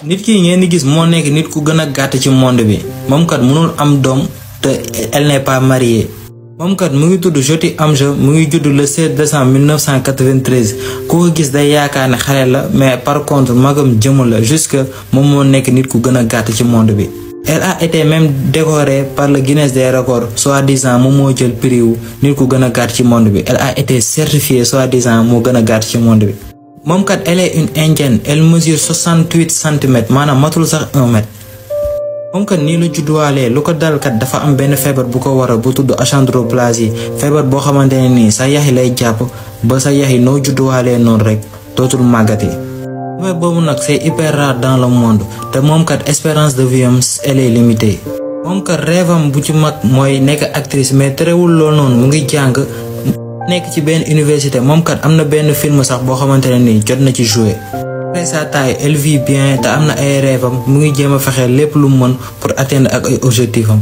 nit ki ngeen di gis moo nekk nit ku gën a gàtt ci monde bi moom kat mënul am doom te elle n'est pas mariée. moom kat mu ngi tudd Jyoti Amja mu ngi judd le 16 décembre 1993 ku ko gis day yaakaar ne xale la mais par contre magam jëmm la jusque moom moo nekk nit ku gën a gàtt ci monde bi. elle a été même décorée par le Guinness des records soi-disant moom moo jël prix wu nit ku gën a gàtt ci monde bi elle a été certifiée soi-disant moo gën a gàtt ci monde bi. moom kat elle est une indienne elle mesure 68 centimètres maanaam matul sax 1 mètre. moom kat nii la judduwaalee lu ko dal kat dafa am benn feebar bu ko waral bu tudd achondroplasie feebar boo xamante ne nii sa yax yi lay jàpp ba sa yax yi noo judduwaalee noonu rek dootul màggati. feebar boobu nag c'est hyper rare dans le monde te moom kat espérance de vie am elle est limitée. moom kat rêve am bu ci mag mooy nekk actrice mais terewul loolu noonu mu ngi jàng nekk ci benn université moom kat am na benn film sax boo xamante ne nii jot na ci jouer. après sa taille elle vit bien te am na ay rêve am mu ngi jéem a fexe lépp lu mën pour atteindre ak ay objectif am.